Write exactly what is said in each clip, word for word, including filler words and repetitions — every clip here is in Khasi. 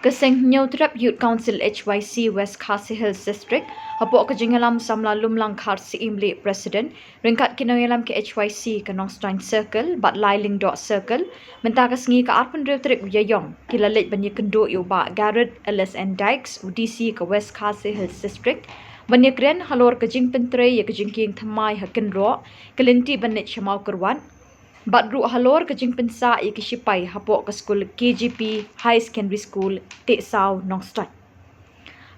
Ka seng Hynñiewtrep Youth Council H Y C West Khasi Hills District, hapoh ka jingïalam samla Lumlang Kharsyimlieh President, ryngkat ki nongïalam ka H Y C ka Nongstoiñ Circle bad Lailingdoh Circle, mynta ka sngi ka arphew hynriew tarik u Ïaïong, ki la leit ban ïakynduh ïa u Bah Garrett L S N Dykes, u D C ka West Khasi Hills District, ban ïakren halor ka jingpyntrei ïa ka jingkieng thymmai ha Kynroh, ka lynti ban leit sha Mawkyrwat, bad ruh halor ka jingpynsah ïa ki shipai hapoh ka skul K G P High Secondary School, Tehsaw, Nongstoiñ.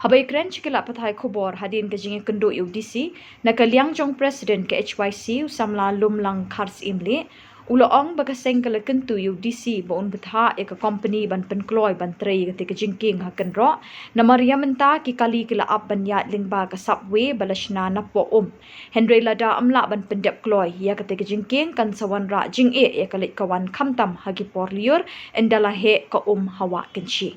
Haba ïakren sha ki lad pathai khubor hadien ka jingïakynduh ïa u D C, na ka liang jong President ka H Y C u samla Lumlang Kharsyimlieh, u la ong ba ka seng ka la kyntu ïa u D C ba un bthah ïa ka company ban pynkloi ban trei ïa kata ka jingkieng ha Kynroh, namar ïa mynta ki kali ki la ap ban ïaid lyngba ka subway ba la shna napoh um. Hynrei lada ym lah ban pyndep kloi ïa kata ka jingkieng, kan sa wanrah jingeh ïa ka leit ka wan khamtam ha ki por lyiur, ynda la heh ka um ha Wah Kynshi.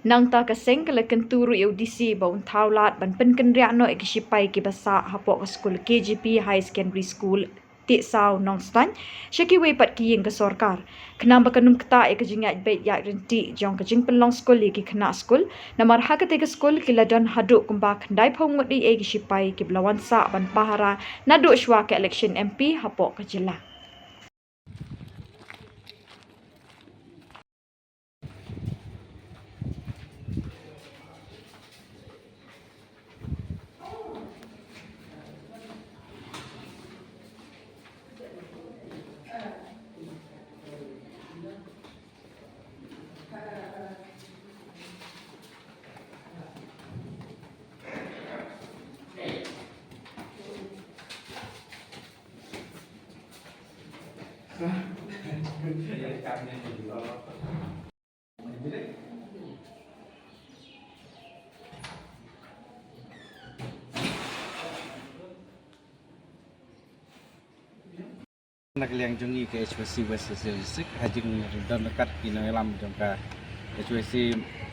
Nangta ka seng ka la kyntu ruh ïa u D C ba un thaw lad ban pynkynriah noh ïa ki shipai kiba sah hapoh ka skul K G P High Secondary School, Tehsaw, Nongstoiñ, sha kiwei pat ki ïing ka sorkar, khnang ba kan ym ktah ïa ka jingïaid beit ïaid ryntih jong ka jingpynlong skul ïa ki khynnah skul, namar ha kata ka skul ki la don haduh kumba khyndaiphew ngut eiei ki shipai kiba la wan sah ban pahara naduh shuwa ka election M P hapoh ka jylla. Na ka liang jong ngi ka H Y C West Khasi Hills District, ha jingdon ryngkat ki nongïalam jong ka H Y C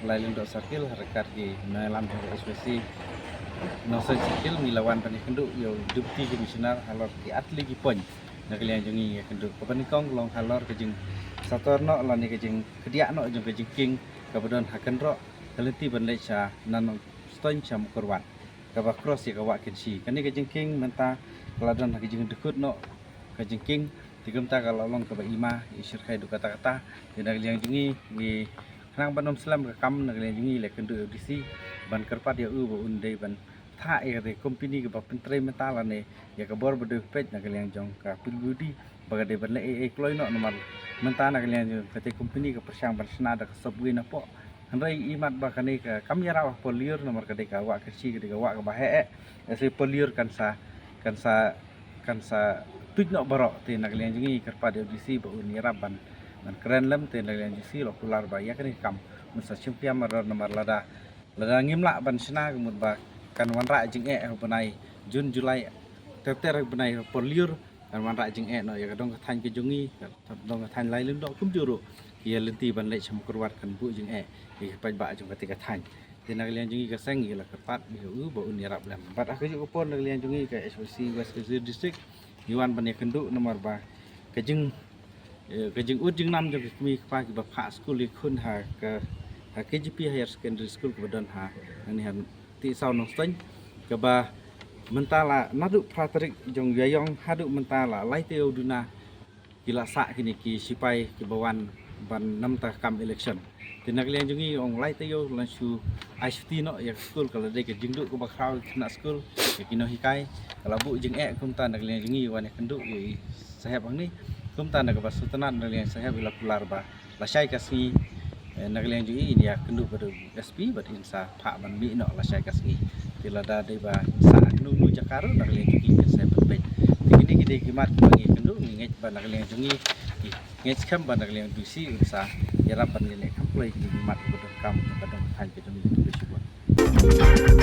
Lailingdoh Circle, ha ryngkat ki nongïalam jong ka H Y C Nongstoiñ Circle, ngi la wan ban ïakynduh ïa u Deputy Commissioner halor ki artylli ki point. Na ka liang jong ngi ïakynduh kaba nyngkong ka long halor ka jingsator noh lane ka jingkhdiah noh jong ka jingkieng kaba don ha Kynroh, ka lynti ban leit sha Nongstoiñ sha Mawkyrwat, kaba cross ïa ka Wah Kynshi. Kane ka jingkieng mynta ka la don ha ka jingdukut noh ka jingkieng. Te kumta ka la long kaba ima i shyrkhei duh katta katta. Te na ka liang jong ngi, ngi khnang ban ym slem ka kam, na ka liang jong ngi la ïakynduh ïa u D C ban kyrpad ïa u ba un dei ban thah ïa kata ka company kaba pyntrei mynta lane ïa ka bor ba dei peit na ka liang jong ka P W D ba ka dei ban leh ei ei kloi noh, namar mynta na ka liang jong kata ka company ka pyrshang ban shna da ka subway napoh. Hynrei imat ba kane ka kam ïarap ha por lyiur namar ka dei ka Wah Kynshi, ka dei ka wah kaba heh eh. Ase por lyiur kan sa, kan sa, kan sa tuid noh baroh. Te na ka liang jong ngi kyrpad ïa u D C ba un ïarap ban, ban kren lem. Te na ka liang jong u D C la kular ba ïa kane ka kam un sa shim khia mar namar lada, lada ngim lah ban shna ka mut ba kan wanrah jingeh ha u bnai Jun, July, ter ter ha u bnai por lyiur, kan wanrah jingeh noh ïa ka dong ka thaiñ ka jong ngi, ka dong ka thaiñ Lailingdoh kumjuh ruh ïa lynti ban leit sha Mawkyrwat, kan buh jingeh ïa ki paidbah jong kata ka thaiñ. Te na ka liang jong ngi ka seng ngi la kyrpad ïa u ba un ïarap lem. Bad ha kajuh ka por na ka liang jong ngi ka H Y C West Khasi Hills District ngi wan ban ïakynduh namar ba ka jing, eh, ka jingud jingnam jong ki kmie ki kpa kiba phah skul ïa ki khun ha ka, ha K G P Higher Secondary School kaba don ha, hangne ha Tehsaw Nongstoiñ, kaba mynta la naduh phra tarik jong u Ïaïong haduh mynta la lai taïew duna ki la sah kine ki shipai kiba wan ban namar ka kam election. Te na ka liang jong ngi ong lai taïew la shu ai shuti noh ïa ka skul, ka la dei ka jingduh kaba khraw ïa ki khynnah skul, ïa ki nonghikai. Ka la buh jingeh, kumta na ka liang jong ngi wan ïakynduh ïa i saheb hangne. Kumta na kaba sngewtynnat na ka liang saheb i la kular ba lashai ka sngi, eh, na ka liang jong i in ïakynduh bad u S P bad in sa phah ban mih noh lashai ka sngi. Te lada dei ba in sa ha kano kano jaka ruh na ka liang jong i kin sa pynbeit. Te kine ki dei ki mat kiba ngi ïakynduh, ngi ngeit ba na ka liang jong i, ngi ngeit skhem ba na ka liang jong i un sa ïarap ban ïaleh kham kloi ki mat kiba donkam, kiba don ha thaiñ ka jong i. Khublei shibun.